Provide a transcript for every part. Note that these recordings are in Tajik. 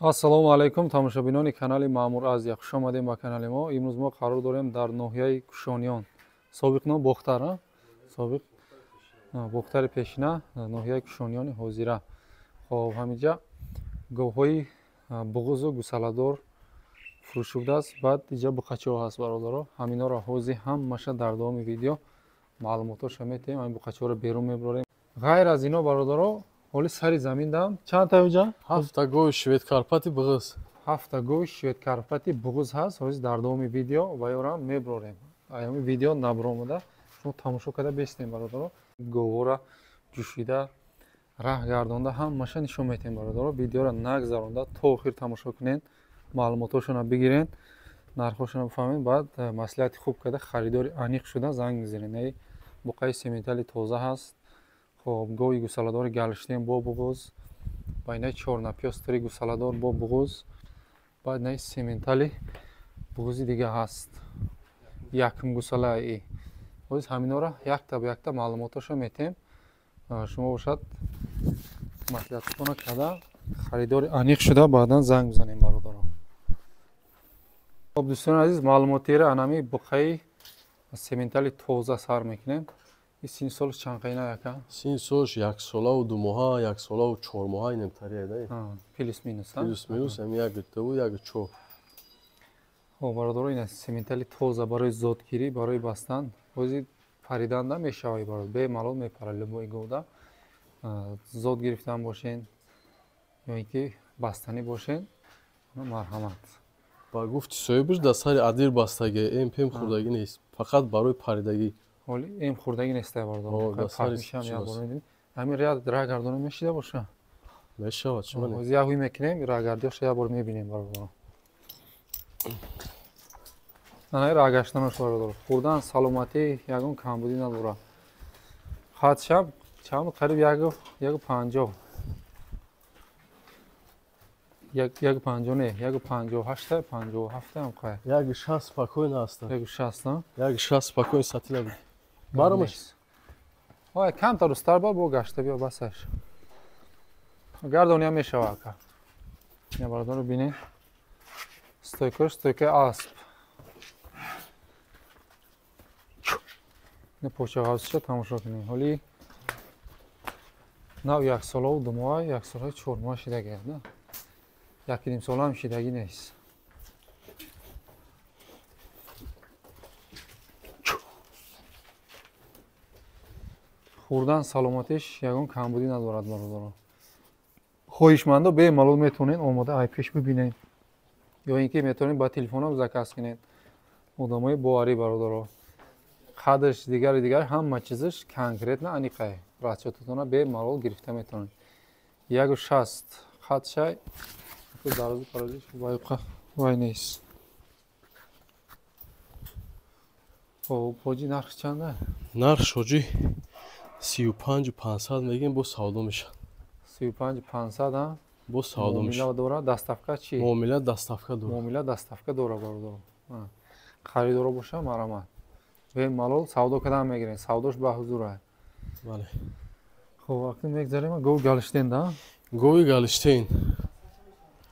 Ассалому алайкум, тамошобинони канали Маъмур Азия. Хуш омадем ба канали мо. Имрӯз мо қарор дорем дар ноҳияи Кушониён. Собиқ ном Бохтар, а? Собиқ Бохтари пешина, ноҳияи Кушониёни ҳозира. Хоб, ҳаминҷа говҳои буғузу гусаладор фурӯш шудааст. Баъд иҷа буқачаҳо ҳаст, бародаро. Ҳаминҳоро ҳозир ҳамаша дар давоми видео маълумотоша метиҳем. Ҳамин буқачаҳоро берун мебарорем. Ғайр аз ино, бародаро, ҳоли сари замин дам чанд та уҷа? Ҳафта гови шведкарпати буғуз. Ҳафта гови шведкарпати буғуз ҳаст. Ҳозир дар давоми видео ваёрам мебарорем. Аями видео набаромада шумо тамошо карда бестем, бародаро. Говора ҷӯшида раҳ гардонда ҳамаша нишон метиҳем, бародаро. Видеоро нагзаронда то охир тамошо кунед, маълумотошонро бигирен, нархҳошонро бифаҳмед, баъд маслиҳати хуб карда харидори аниқ шуда занг бизанед. Наи буқаи сементали тоза ҳаст. Хоб, гови гусаладори галштен бо буғуз, ба инаи чорнапёстри гусаладор бо буғуз, баъд инаи сементали буғузи дига ҳаст, якм гусалаи. Ҳозир ҳаминҳоро якта ба якта маълумотошо метиҳем. Шумо бошад маслиҳатона карда харидори аниқ шуда баъдан занг бизанем, бародарон. Хоб, дӯстони азиз, маълумотиро анами буқаи сементали тоза сар мекунем. И сини солш чанд қайна яка? Сини солш яксолаву 2 моҳа, яксолаву 4 моҳа инемтария да. Плюс минус, Плюс минус ами як дуву як чор. Хоб, бародаро, ин сементали тоза барои зодгирӣ, барои бастан. Ҳозир паридан намешавад, бародар, бемалол мепара любой говда. Зод гирифтан бошен ё ин ки бастанӣ бошен, марҳамат. Ба гуфти соҳибаш, дар сари адир бастагӣ, эм пем хӯрдагӣ нест, фақат барои паридагӣ. Ҳоли эм хӯрдагӣ неста, бародаро. Ҳамин раҳ гардона мешида боша? Мешавад, чима не? Ҳозир як ҳуй мекунем, раҳгардиҳоша як бор мебинем, бародаро. Анаи раҳгаштанош, бародаро, хӯрдан, саломатӣ, ягон камбудӣ надорад. Хадшаб чанд? Қариб 1,50, 1,50 не, 1,58, 57 ам қай. 1,60 спокойно аста. 1,60? 1,60 спокойно сатила буд. Баромаш. Ой, камтар устар бар, бо гашта биё, басаш. Гардониям мешава, ака. Я, бародаро, бинед. Стойкаш стойкаи асп. Ина почағавсиша тамошо кунед. Ҳоли нав яксолаву 2 моҳа, яксолаи 4 моҳа шидагӣ, на? Яки нимсолаам шидагӣ нест. Хӯрдан, саломатиш ягон камбудӣ надорад, бародарон. Хоҳишмандо бемалол метавонед омода ай пеш бибинед ё ин ки метавонед ба телефонам заказ кунед. Одамои боварӣ, бародаро, қадрш, дигари дигар ҳама чизаш конкретно аниқае. Расчётатона бемалол гирифта метавонед. 1,60 қадшай, дарозу парозиш вай нест. Хоб, ҳоҷӣ, нарх чанда? Нарх, ҳоҷӣ, 35 500 мегем, бо савдо мешавад. 35 500, а? Бо савдо мешавад. Дора доставка чӣ? Муомила доставка дора. Муомила доставка дора, бародаро. Харидоро боша, марҳамат, бемалол савдо кардан мегирем, савдош ба ҳузур. Бале. Хоб, вақте мегзарем гови галштен да. Гови галштен.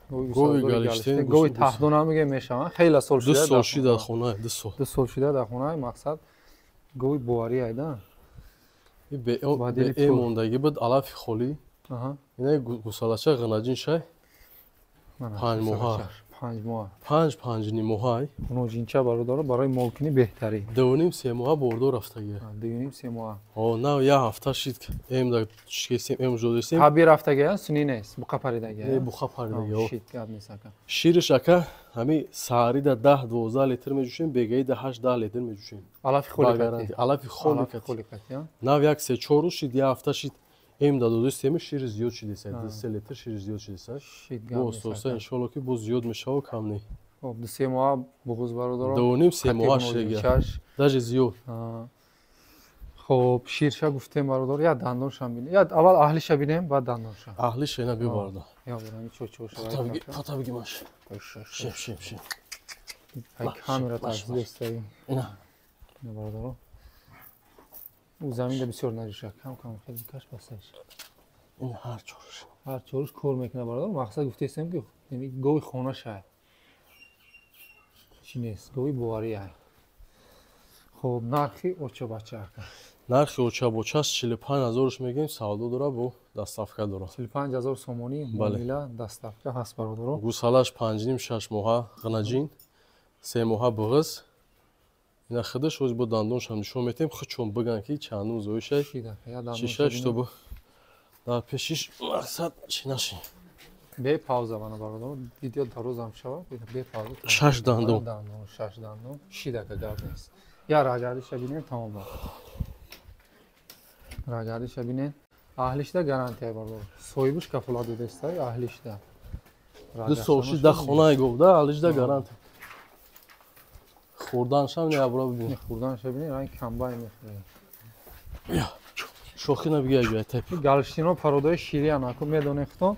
Гови галштен. Гови тахдон ҳам мегем мешаванд, хеле сол шуда. 2 сол шида дар хона, 2 сол. 2 сол шида дар хона, мақсад гови боварӣ айда. Бе мондагӣ буд, алафи холӣ. Ина гусалача ғанаҷин шай, 5 моҳа. 5 моҳа. Панҷ, панҷнимоҳай. Ғуноҷинча, бародаро, барои молкунӣ беҳтарин. Дувним се моҳа бордор рафтагӣ. 2,5-3 моҳа. Нав як ҳафта шид, эм да шикестем, эм жодестем. Табиӣ рафтагӣ, сунӣ нест, буқа паридагӣ? Не, буқа паридагӣ. Шид, гап нест, ака. Шириш, ака, ҳами саҳари да 10-12 литр меҷӯшем, бегаи да 8-10 литр меҷӯшем. Алафи холикати? Алафи холикати. Нав як се чор рӯз шид, як ҳафта шид, эм да додистем, шири зиёд шидеса, 2-3 литр шири зиёд шидеса. Бо остоста, иншоалло, ки боз зиёд мешава, кам не. Хоб, 2-3 моҳа буғуз, бародаро. 2,5-3 моҳа шидега, даже зиёд. Хоб, ширша гуфтем, бародор, як дандоншам бинем, як аввал аҳлиша бинем, баъд дандонша. Аҳлиша ина биё, бародар. Я бурами чочоша. Пата бигимаш. Шем, шем, шем. Камера таздестаи. Ина. Ина, бародаро, ӯ заминда бисёр нариша, кам кам хеле каш басаш. Ин ҳар чоруш. Ҳар чоруш кор мекунад бародар. Мақсад гуфтаистем ки гови хона шай. Чӣ нест, гови боварӣ ай. Хоб, нархи очабача ака. Нархи очабоча 45 000 мегӯем, савдо дора, бо доставка дора. 45 000 сомонӣ муомила, доставка ҳаст бародаро. Гусалаш 5,5-6 моҳа ғнаҷин, 3 моҳа буғиз. Ина худаш ҳоз бо дандоншам нишон метем, худшон биган ки чандум зоишай. Чиша, чтобы дар пешиш мақсад чӣ наши. Бе пауза мана бародаро, видео дарозам шава, бе пауза. Шаш дандон. Шаш дандон. Шидака гап нест. Я рагардиша бинем, тамом бар. Рагардиша бинем. Аҳлишда гарантия бародаро. Соҳибаш кафолат додестай аҳлишда. 2 сол шида хонаи говда, аҳлишда гарантия. Хӯрданшам не абра бибин. Хӯрданша бинем, ранг камбай мехӯрад. Шохина бигӯ як ҷой теп. Галштино пародаи шириян, аку медонед худтон.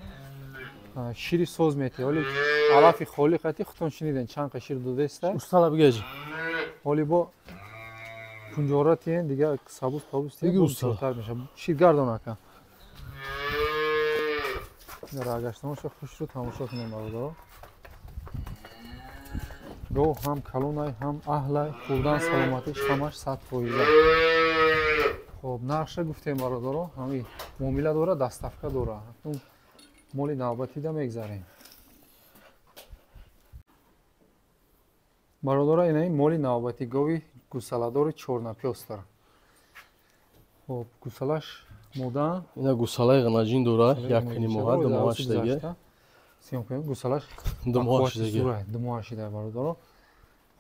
Шири соз метиҳ. Ҳоли алафи холӣ қати худтон шиниден чанд қа шир додеста. Устала бигӯ. Ҳоли бо пунҷора тиен, дигар сабуз пабуз тиен, бисёртар мешавад. Шир гардон ака. Рагаштонашо хушрӯ тамошо кунем бародаро. Гов ҳам калонай, ҳам аҳлай, хӯрдан саломатиш ҳамаш 100%. Хоб, нархша гуфтем бародаро, ҳами муомила дора, доставка дора. Акнун моли навбатида мегзарем. Бародаро, инаи моли навбати гови гусаладори чорнапёстар. Хоб, гусалаш мода. Ина гусалаи ғнаҷин дора, якним моҳа, 2 моҳа шидаги. Сиём кунем, гусалаш 2 моҳа шидаги. 2 моҳа шида бародаро.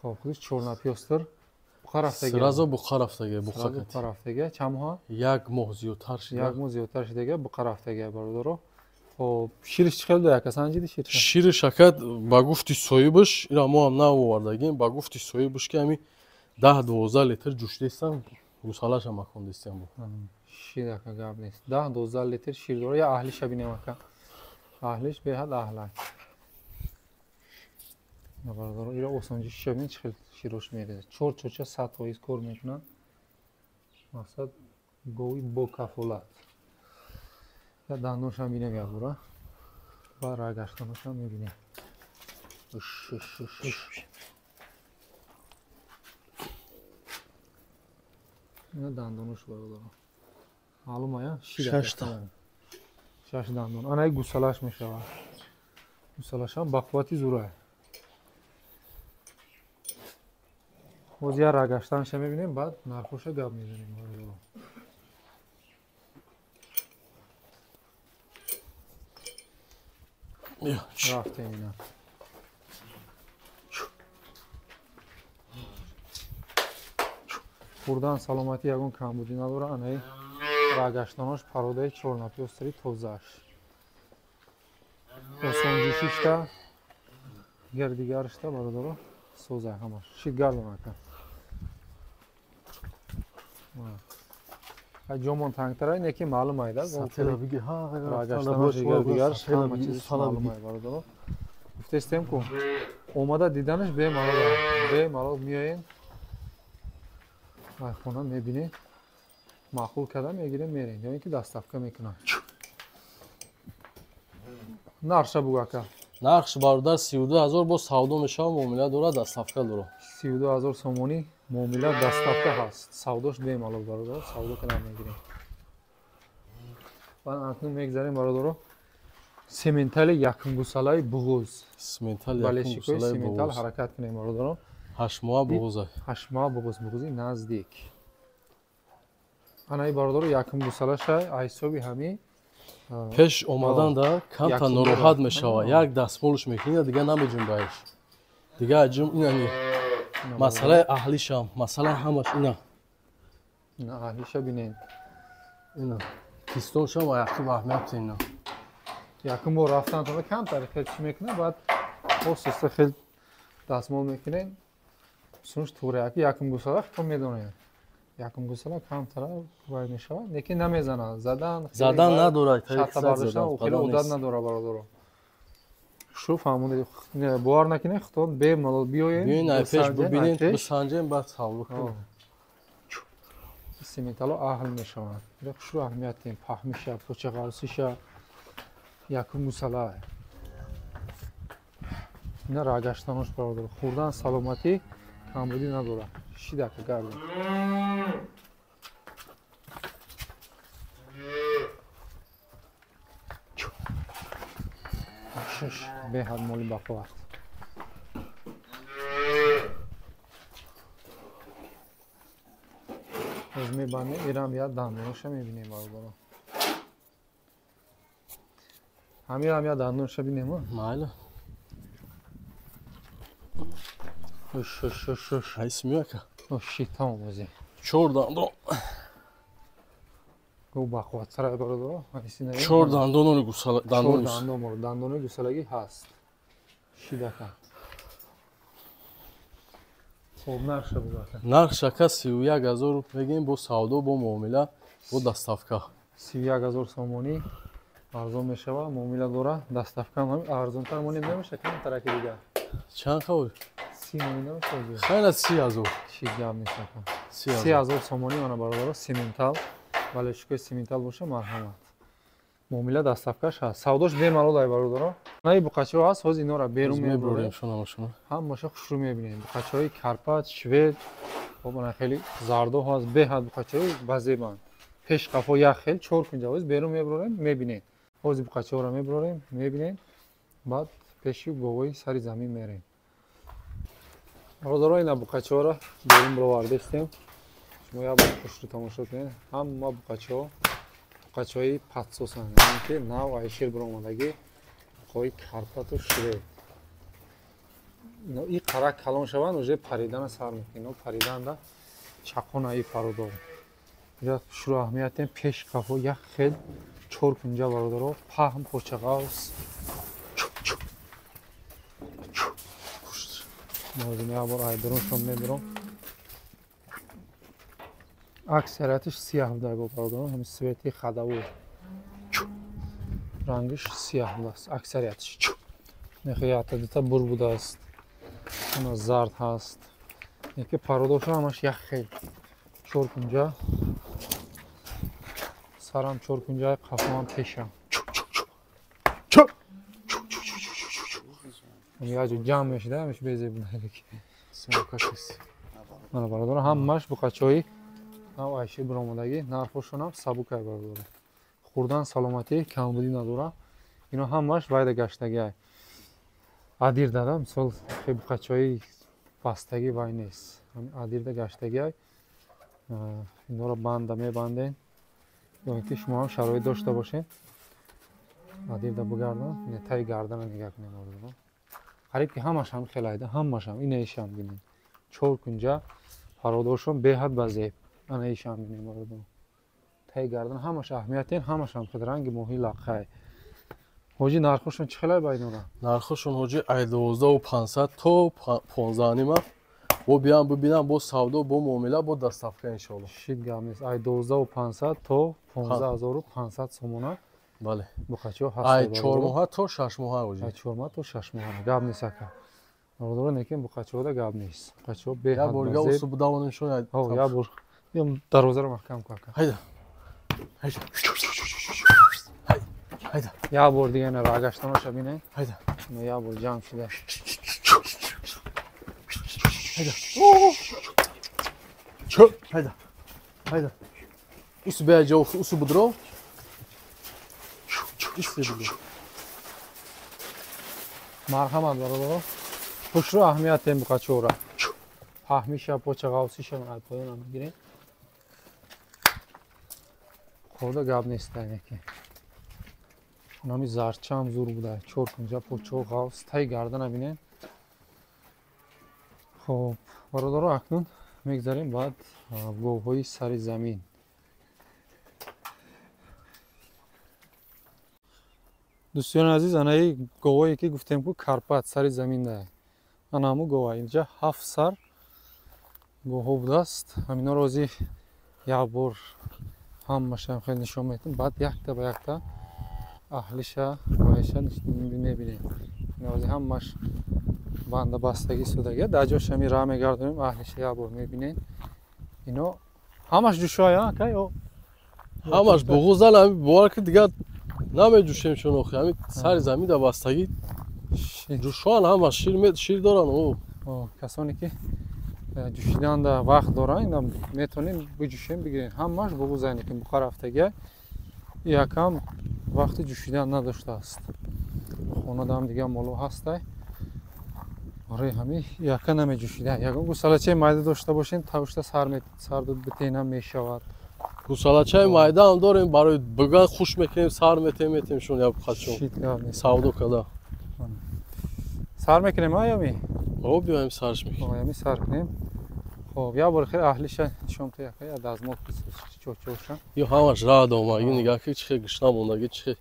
Хоб, худиш чорнапёстар. Буқа рафтаги. Сразу буқа рафтаги, буқа буқа рафтаги. Чанд моҳа? 1 моҳ зиёдтар шида. 1 моҳ зиёдтар шидаги, буқа рафтаги бародаро. Хоб, шириш чӣ хел дорад, ака санҷиди шириш? Шириш ака ба гуфти соҳибаш, ира мо ҳам наовардагим, ба гуфти соҳибаш ки ҳами 10-12 литр ҷӯшидестам, гусалашам макондестям бу. Шир ака гап нест. 10-12 литр шир дорад. Я аҳлиша бинем ака. Аҳлиш беҳад аҳлай. Бародаро, ира осонҷишиша бинед чӣ хел широш мерезад. Чор чоча 100% кор мекунад. Мақсад гови бо кафолат. Я дандоншам бинем як бора. Ва рагаштонашам мебинем. Уш уш уш уш. Ина дандонош бародаро. Маълум ая? Шашта. Шаш дандон. Анаи гусалаш мешавад. Гусалашам ба қуввати зурай. Боз я рагаштанша мебинем, баъд нархоша гап мезанем бародаро. Рафтем ина. Хӯрдан саломатӣ ягон камбудӣ надорад. Анаи рагаштонош пародаи чорнапёстари тозааш. Осонҷӯшишта, дигар дигарашта бародаро соза ҳамаш. Шир гардон ака. Ҷомон тангтара, не ки маълум айда. Рагаштонош дигар дигараш ҳама чиз маълум ай бародаро. Гуфтестем ку омада диданаш бемалол. Бемалол меоен. Хона мебинед, маъқул карда мегирем, мерем, ё ин ки доставка мекунам. Нархша бугӯ ака. Нархш бародар 32 000 бо савдо мешава, муомила дорад, доставка дорад. 32 000 сомонӣ муомила, доставка ҳаст. Савдош бемалол бародар, савдо карда мегирем. Баъд акнун мегзарем бародаро сементали якумгусалаи буғуз. Сементали якумгусалаи сементал ҳаракат кунем бародаро. 8 моҳа буғуза. 8 моҳа буғуз, буғузи наздик. Анаи бародаро якумгусалаша ҳисоби ҳами пеш омаданда камта нороҳат мешава. Як дастмолш мекунӣ, дигар намеҷунбаиш. Дигар аҷум ина ни. Масъалаи аҳлишам, масъалаи ҳамаш ина. Ина аҳлиша бинед. Ина. Кистоншам аяқи аҳамият ина. Якум бор рафтан то камтар хел чӣ мекунад, баъд оҳиста хел дастмол мекунед. Сунш туре, якум гусала худтон медонед. Якум гусала камтара вай мешавад, лекин намезанад. Задан надорад, шарта бардоштан хеле одат надорад бародаро. Шу фаҳмонед, бовар накунед, худтон бемалол биёед. Биёед, пеш бибинед, бисанҷем, баъд савдо кунед. Симентало аҳл мешаванд. Ира хушрӯ аҳамият дем, паҳмиша, почағавсиша, якум гусала. Ина рагаштанош бародар. Хӯрдан саломатӣ камбудӣ надорад. Шидака гардон. Шиш беҳад моли бақувват. Аз мебандем, ирам як дандонаша мебинем бародарон. Ҳамирам як дандонаша бинем, майла. Шш. Айсмиака. Ши тамом ози. Чор дандон. Гу бақувваттара бародарон. Чор дандонони гусала дандон. Чор дандон, дандони гусалагӣ ҳаст. Шидака. Хоб нархша бугака. Нархш ака 31000 мегем, бо савдо, бо муомила, бо доставка. 31000 сомонӣ арзон мешава, муомила дора, доставка ҳам арзонтар монем намеша, камтараки дигар. Чанд хавр? 30 монӣ намеша. Хайна 30000. Чӣ гап нест ака. 30000 сомонӣ мана бародаро симентал, вале шукои симентал боша марҳамат. Муомила доставкаш ҳаст. Савдош бемалол ай бародаро. Наи буқачаҳо ҳаст, ҳозир инора берун мебурем. Ҳамаша хушрӯ мебинем. Буқачаҳои карпат, швед, хоб ана хеле зардо ҳаст, беҳад буқачаҳои базебанд. Пеш қафо як хел чор кунҷа ҳоз берун мебурем, мебинем. Ҳозир буқачаҳоро мебурем, мебинем. Баъд пеши говои сари замин мерем. Бародаро ина буқачаҳоро берун бировардестем. Шумо як бор хушрӯ тамошо кунед. Ҳама буқачаҳо буқачаҳои патсосанд, яъне ки нав айшир биромадагӣ буқаҳои карпату швед. Ино и қара калон шаванд, уже паридана сар мекунанд. Ино париданда чақона и пародор. Инҷа хушрӯ аҳамият дем, пеш қафо як хел чор кунҷа бародаро, паҳн почағавс. Мозим як бор айдуруншон мебиром. Аксариятиш сияҳ буда бо бародарон, ҳамин свети хадаву рангиш сияҳ будааст аксариятиш. Нехе якта дута бур будааст, ана зард ҳаст. Неки пародошон ҳамаш як хел чор кунҷа, сарам чор кунҷа, қафоам пешам. Яҷо ҷамъ мешида, ҳамаш безеб буда. Мана бародарон, ҳамаш буқачаҳои нав айши биромадагӣ, нархошонам сабукай бародарон. Хӯрдан саломатӣ камбудӣ надора. Ино ҳамаш вайда гаштагиай. Адир дада, мисол хе буқачаҳои бастагӣ вай нест. Ҳамин адирда гаштагиай. Инора банда мебанден. Ё ин ки шумо ҳам шароит дошта бошед. Адирда бугардан, ина таи гардана нигаҳ кунем бародарон. Қариб ки ҳамаш ҳам хелайда, ҳамаш ҳам инаишам бинем. Чор кунҷа пародошон беҳад базеб. Ана ишам бинем бародарон. Таи гардан ҳамаш аҳамиятен, ҳамаш ҳам хел ранги моҳи лаққай. Ҳоҷи нархошон чӣ хелай ба инора? Нархошон ҳоҷи ай 12500 то 15,5. Бо биям бибинам, бо савдо, бо муомила, бо доставка иншоалло. Шид гап нест. Ай 12500 то 15500 сомона. Бале. Буқачаҳо ҳаст. Ай 4 моҳа то 6 моҳа ҳоҷи. Ай 4 моҳа то 6 моҳа. Гап нест ака. Бародарон, лекин буқачаҳода гап нест. Буқачаҳо беҳад. Як бор дига усу будавонем шон. Ҳо, як бор. Биём дарвозаро маҳкам кун ака. Ҳайда. Ҳайда. Ҳайда. Як бор дига ина рагаштаноша бинед. Ҳайда. Ина як бор ҷамъ шуда. Ҳайда. Чо. Ҳайда. Ҳайда. Усу бея ҷо, усу будро. Марҳамат бародаро. Хушрӯ аҳамият дем буқачаҳоро. Паҳмиша, почағавсиша ай поёна мегирем. Хӯрда гап нест айнеки. Ҳами зардчаам зур буда. Чор кунҷа почаҳо ғавс, таи гардана бинед. Хоб, бародаро, акнун мегзарем баъд говҳои сари замин. Дӯстони азиз, анаи говое ки гуфтем ку карпат сари замин да. Ана ҳаму гова. Инҷа 7 сар гоҳҳо будааст. Ҳаминоро ози як бор ҳамашам хеле нишон медиҳем. Баъд якта ба якта аҳлиша вайша мебинем. Ози ҳамаш банда бастагӣ судагия. Дар ҷош ҳами раҳ мегардонем, аҳлиша як бор мебинем. Ино Ҳамаш ҷӯшоя, ака ё? Ҳамаш буғузан, ҳами бовар ки дигар намеҷӯшем чун охи ҳами сари замин да бастагӣ ҷӯшоан ҳамаш шир доранд. Касоне ки ҷӯшиданда вақт доранд, ина метавонем биҷӯшем бигирем. Ҳамаш буғузане ки буқа рафтагия якам вақти ҷӯшидан надоштааст. Хонадам дигар моло ҳастай. Барои ҳами яка намеҷӯшида. Ягон гусалачаи майда дошта бошем, тавшта сар битенам мешавад. Гусалачаи майда ҳам дорем, барои биган хуш мекунем, сар метем, метем шун як қачон. Савдо када. Сар мекунем, аями? Хоб, биёем сарш мекунем. Аями сар кунем. Хоб, як бор хел аҳлиша нишон та яка, я дазмол чочоша. Ё ҳамаш рад омад, ин нигаҳ ки чихе гушна мондаги, чихе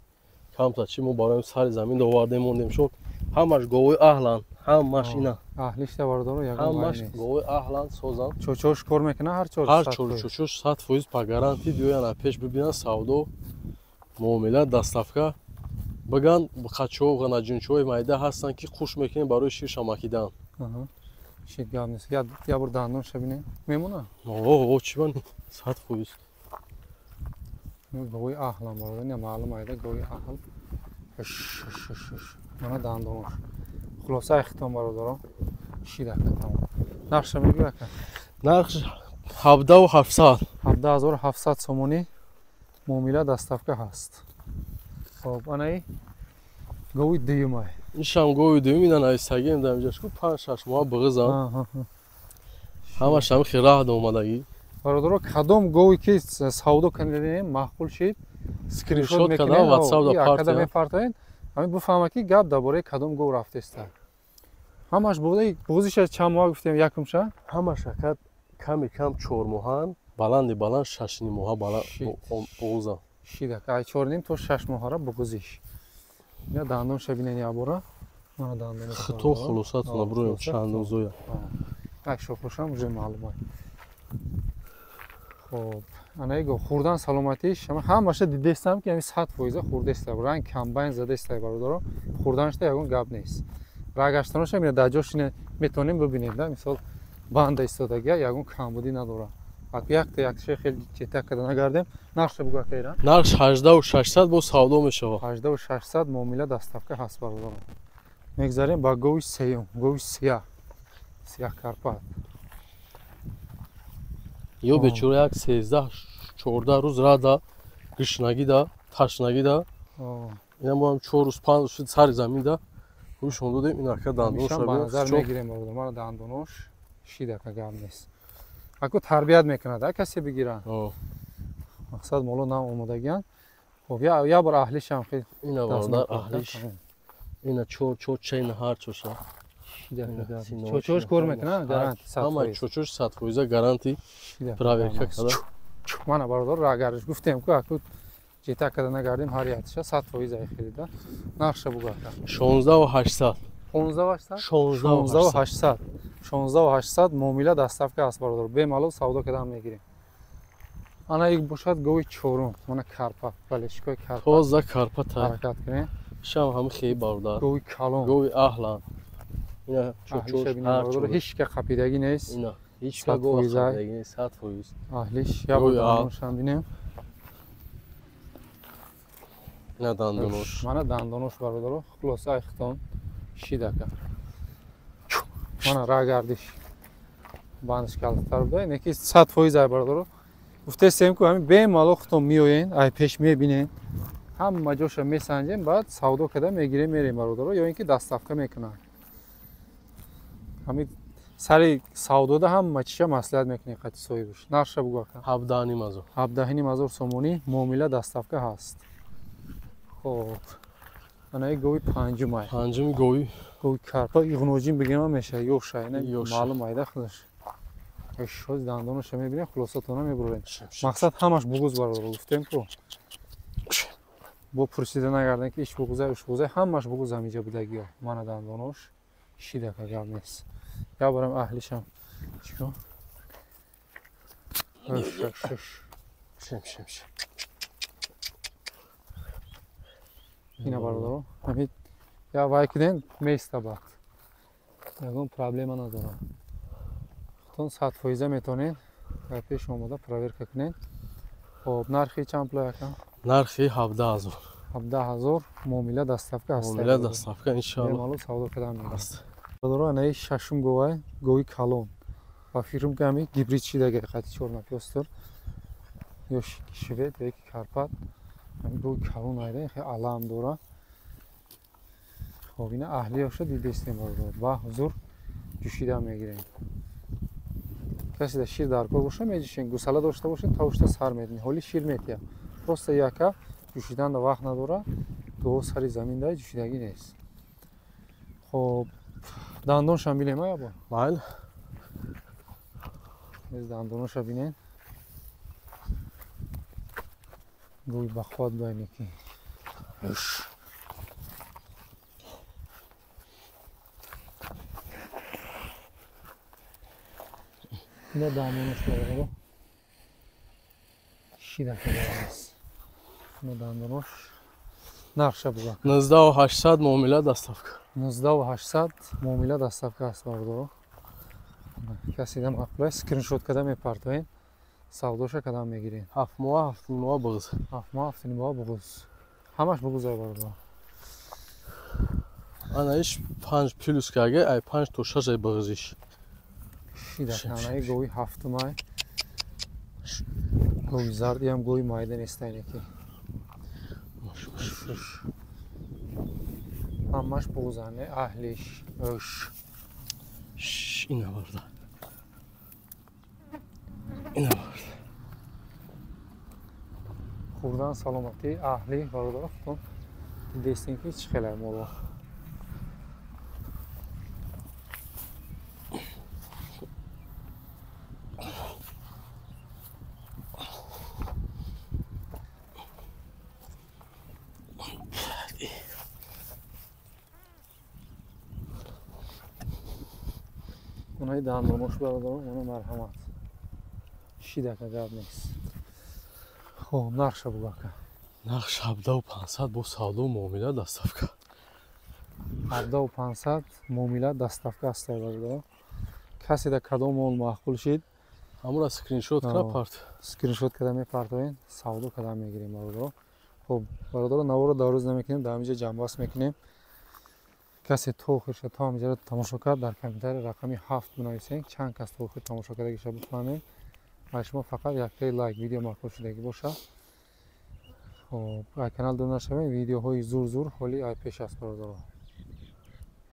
камта чи мо барои сари замин овардем мондем шун. Ҳамаш говои аҳлан, ҳамаш ина. Аҳлишта бардоро ягон ҳамаш говои аҳлан созан. Чочош кор мекунад ҳар чор? Ҳар чор чочош 100% по гарантии биёян а пеш бибинан савдо, муомила, доставка. Биган қачо ғанаҷунчои майда ҳастанд ки хуш мекунем барои шир шамакидан. Шир гап нест. Я бор дандонша бинем. Мемона? О, чӣ бан 100%. Говои аҳлан бародар, ина маълум айда говои аҳл. Мана дандонош. Хулоса хитом бародарон. Шидака тамом. Нархша мегӯй ака? Нарх 17700. 17700 сомонӣ муомила доставка ҳаст. Хоб, анаи гови дуюмай. Ишам гови дуюм, ина нависагием дар инҷаш ку 5-6 моҳ буғизам. Ҳамаш ҳами хел раҳд омадагӣ. Бародаро, кадом гови ки савдо кардем маъқул шид, скриншот мекунем, WhatsApp да мепартоем. Ҳамин бифаҳма ки гап дар бораи кадом гов рафтеста. Ҳамаш буғизиша чанд моҳ гуфтем якумша? Ҳамаш ака ками кам 4 моҳан, баланди баланд 6 моҳа баланд буғизам. Шидак, ай 4.5 то 6 моҳара буғизиш. Ина дандонша бинен ябора. Мана дандоно. Хито хулосатона буроем чандон зоя. Ай шохушам уже маълум. Хоб, анаи го хурдан саломатиш, ҳамаша дидестам ки ҳами 100% хурдеста. Ранг комбайн задаеста бародаро. Хурданашта ягон гап нест. Рагаштаноша ина дар ҷош ина метавонем бибинем, да, мисол банда истодагия ягон камбудӣ надорад. Аку якта якша хел чета када нагардем. Нархша бугӯ ака ира? Нархш 18600 бо савдо мешавад. 18600 муомила доставка ҳаст бародаро. Мегзарем ба гови сеюм, гови сияҳ. Сияҳ карпат. Ё бечора як 13-14 рӯз рада гушнагида, ташнагида. Ина мо ҳам 4 рӯз 5 рӯз шуд сари заминда. Гӯшон додем, ин ака дандонаш ба назар мегирем бародар. Мана дандонош шидака гап нест. Аку тарбият мекунад, а касе бигиранд. Мақсад моло нам омодагиянд. Хоб, я бор аҳлишам хел. Ина бародар аҳлиш. Ина чор чейн ҳар чоша. Чочош кор мекунад, гаранти 100%. Ҳама чочош 100% гаранти проверка када. Мана бародар рагариш гуфтем ку аку ҷета када нагардем ҳар якша 100% ай хелида. Нархша бугӯ ака. 16800. 15800? 16800. 16800 муомила доставка аст бародар. Бемалол савдо кардан мегирем. Ана ик бошад гови чорум. Мана карпат, балешкои карпат. Тоза карпат ҳаракат кунем. Шам ҳами хей бародар. Гови калон. Гови аҳлан. Ина чочош ҳар чор. Ҳеч ка қапидагӣ нест. Ина ҳеч ка гов қапидагӣ нест 100%. Аҳлиш я бор дандоношам бинем. Ина дандонош. Мана дандонош бародаро. Хулоса айхтон шидака. Мана рагардиш. Бандиш калтар буда. Ине ки 100% ай бародаро. Гуфтесем ку ҳамин бемалол худтон меоен, ай пеш мебинен. Ҳама ҷоша месанҷем, баъд савдо карда мегирем, мерем бародаро, ё ин ки доставка мекунанд. Ҳамин сари савдода ҳама чиша маслиҳат мекунем қати соҳибаш. Нархша бугӯ ака. 17.5 ҳазор. 17.5 ҳазор сомонӣ муомила доставка ҳаст. Хоб. Ана ин гови панҷум ай. Панҷуми гови. Гови карпа иғноҷин бигем ҳам мешавад, ёша, ина маълум айда худаш. Шоз дандоноша мебинем, хулосатона мебурем. Мақсад ҳамаш буғуз бародаро, гуфтем ку. Бо пурсида нагардем ки иш буғузай, уш буғузай, ҳамаш буғуз ҳамиҷа будагиё. Мана дандонош шидака гап нест. Я барам аҳлишам. Чико? Шем, шем, шем. Ина бародаро, ҳамин я вай кунем места баъд. Ягон проблема надорам. Худтон 100% метавонед Пеш омада проверка кунед. Хоб, нархи чанд пул ака? Нархи 17 000. 17 000, муомила доставка ҳаст. Муомила доставка, иншоалло. Бемалол савдо кардан мегирад. Бародаро, анаи шашум говай, гови калон. Ба фикрам ки ҳами гибрид шидаги қати чорнапёстр ё швед ё ки карпат. Ҳами гови калон айда, хеле алам дора. Хоб, ина аҳлиёша дидестем, бародаро. Ба ҳузур ҷӯшида мегирем. Касе да шир дар кор боша, меҷӯшем. Гусала дошта бошед, тавушта сар медиҳем. Ҳоли шир метиҳад. Просто яка ҷӯшидан да вақт надора. Гово сари замин да ҷӯшидагӣ нест. Хоб, дандоншам бинем, ая бор? Майли. Без дандоноша бинем. Гови бахват байне ки. Ина дандонош бародаро. Шида кардааст. Ина дандонош. Нархша буга. 19 800, муомила доставка. 19 800, муомила доставка аст, бародаро. Касе да маъқул аст, скриншот карда мепартоем. Савдоша кадам мегирем. 7 моҳа, 7,5 моҳа буғз. 7 моҳа, 7,5 моҳа буғз. Ҳамаш буғзай, бародаро. Ана иш 5 плюс кага, ай 5 то 6 ай буғзиш. Шида анаи гови ҳафтумай. Гови зардиам гови майда нестайне ки. Ҳамаш буғзане, аҳлиш. Уш. Ина барда. Ина барда. Хурдан саломатӣ, аҳли, бародаро, худтон дидестем ки чӣ хелай моло. Онаи дандонош, бародаро, оно марҳамат. Шидака гап нест. Хоб, нархша бугака. Нарх 17 500, бо савдо муомила доставка. 17 500, муомила доставка аст, бародаро. Касе да кадом мол маъқул шид, ҳамура скриншот кара парт. Скриншот карда мепартоем, савдо карда мегирем, бародаро. Хоб, бародаро, наворо дароз намекунем, дар ҳаминҷа ҷамъбаст мекунем. Касе то охирша то ҳаминҷаро тамошо кард, дар комментария рақами 7 бинависем, чанд кас то охир тамошо кардагиша бифаҳмем. Ва шумо фақат яктаи лайк, видео маъқул шудагӣ бошад. Хоб, ай канал дур нашавем, видеоҳои зур зур ҳоли ай пеш аст, бародаро.